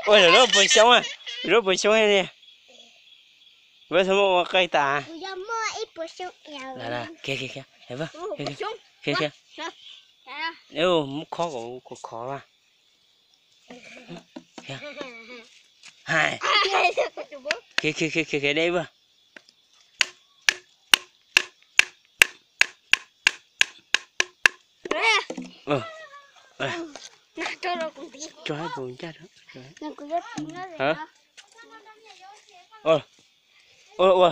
Ua lub puas xyoob, lub puas xyoob li. Vab txhob muab ua qaij tas. Khiav, khiav, khiav, muab khob kom khov khov. Khiav, khiav, khiav, khiav, khiav deb vag. Tso hauv ncaj. Ua, ua, ua.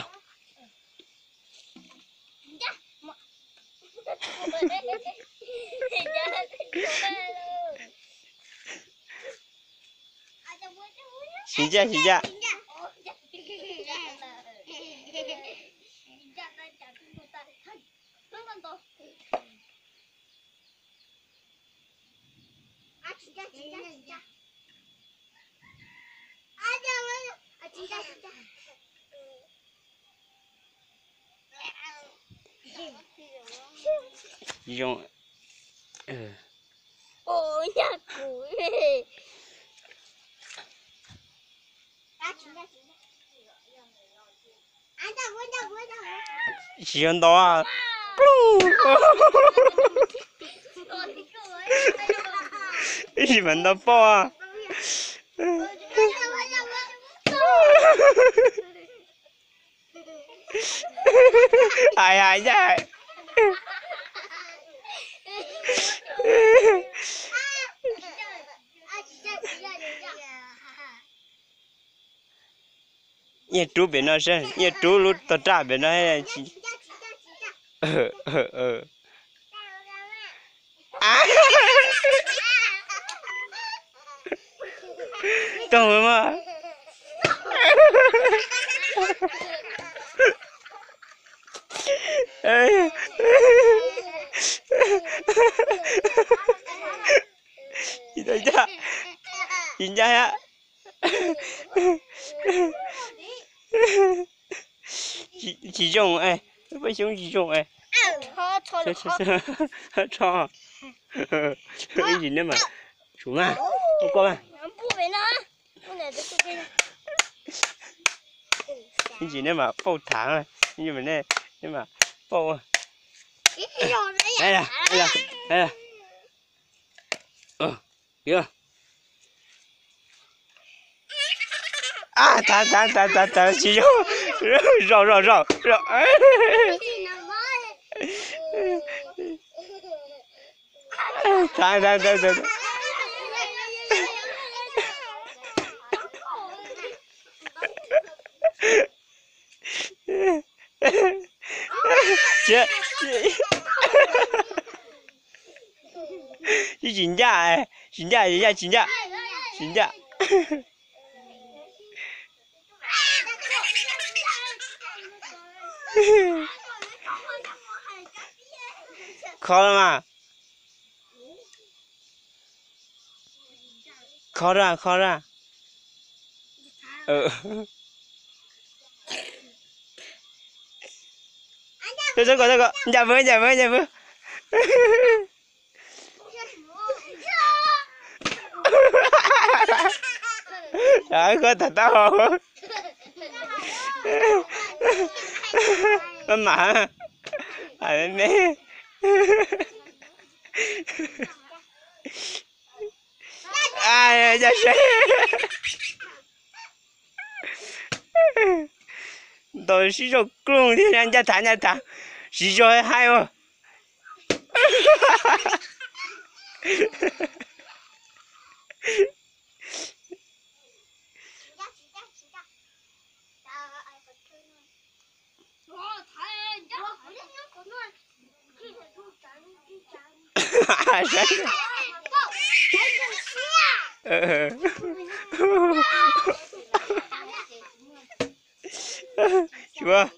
Tsis ncaj, tsis ncaj. Zoo. Tsis yog nto. Ib sim mas nto poj. Hais hais ncaj. Nyiaj rub pem no saib, nyiaj rub lub tog raj pem no. Toog mas. Tsis tau ncaj, tsis ncaj. Tsis zoo, lub paj xyoob tsis zoo. Rho, ib ntsis nej mas, tsum mas, ua koj mas. Ib ntsis nej mas pauj thav, ib ntsis nej mas pauj. Thav, thav, thav, thav, tsis zoo. Zaum, zaum, zaum, zaum. Thav, thav, thav, thav. Tsis ncaj, tsis ncaj, tsis ncaj, tsis ncaj, tsis ncaj. Khov los mas. Khov ra, khov ra. Ncaj vwg, ncaj vwg, ncaj vwg. Koj tham tau. Maj mam. Me me. Ntau sib zog kloog thiab, ncaj thav, ncaj thav, sib zog haib ua. Tsuav,